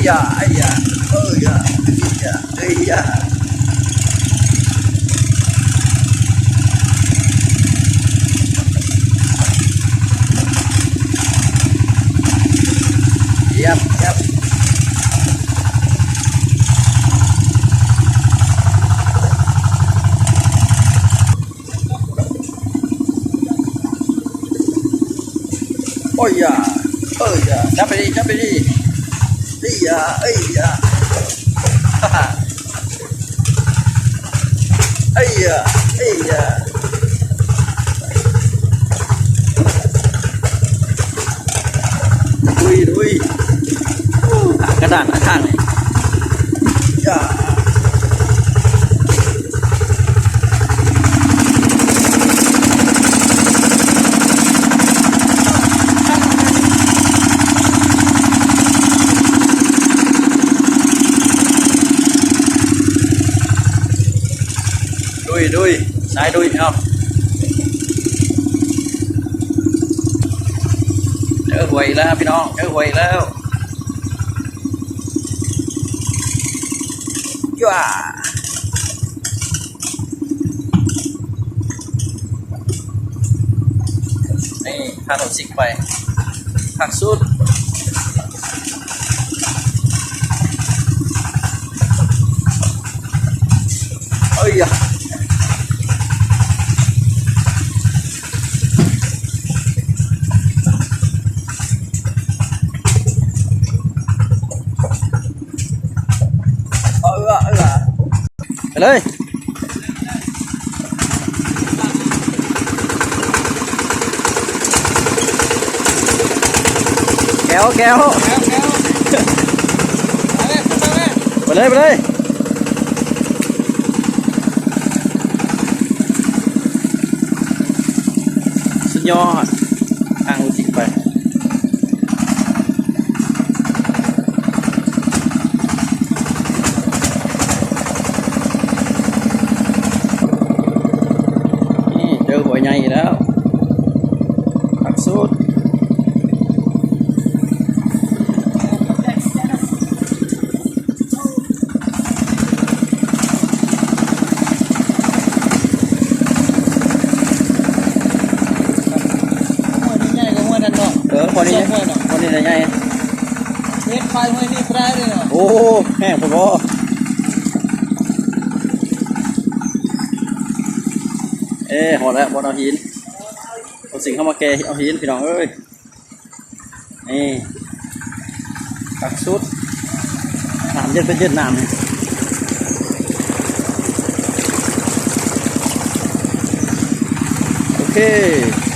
ຢາ ໄອ້ຢາ ເອີຢາ ເອີຢາ ເອີຢາ ຢຽບ ຢຽບ. ໂອ້ຍຢາ ເອີຢາ ຈັບໄປດີ ຈັບໄປດີ ເອີຢາ ເອີຢາ ເອີຢາ ເອີຢາ ລຸຍ ລຸຍ ກະດານທາງນີ້ ລຸຍ ລຸຍ ສາຍລຸຍເນາະ ເຈີຫ້ວຍອີກແລ້ວພີ່ນ້ອງ ເຈີຫ້ວຍອີກແລ້ວ ຈ້າ ນີ້ ພາເຮົາຊິກໄປ ຄັກສຸດ ເອີຍຢາ ເອີ ເອີ ເອີ. ໄປເລີຍ ແກ້ວ ແກ້ວ ໄປເລີຍ ໄປເລີຍ ສຸດຍອດ ທາງລົດຊິໄປ. ນີ້ເຈີຫ້ວຍໃຫຍ່ອີກແລ້ວ ຄັກສຸດ. ຫ້ວຍນີ້ໃຫຍ່ກວ່າຫ້ວຍນັ້ນເນາະ ເອີ ຫ້ວຍນີ້ ສອງຫ້ວຍເນາະ ຫ້ວຍນີ້ໃຫຍ່ ເຮັດໄປຫ້ວຍນີ້ບໍ່ໄດ້ເລີຍເນາະ ໂອ້ ແຫ້ງໂພດບໍ່ ເອີ ຮອດແລ້ວ ບ່ອນເອົາຫີນ ເອົາສິ່ງເຂົ້າມາແກ່ເອົາຫີນ ພີ່ນ້ອງເອີຍ. ນີ້ ຄັກສຸດ ນ້ຳເຢັນ ໄປເຢັນນ້ຳນີ້ ໂອເຄ.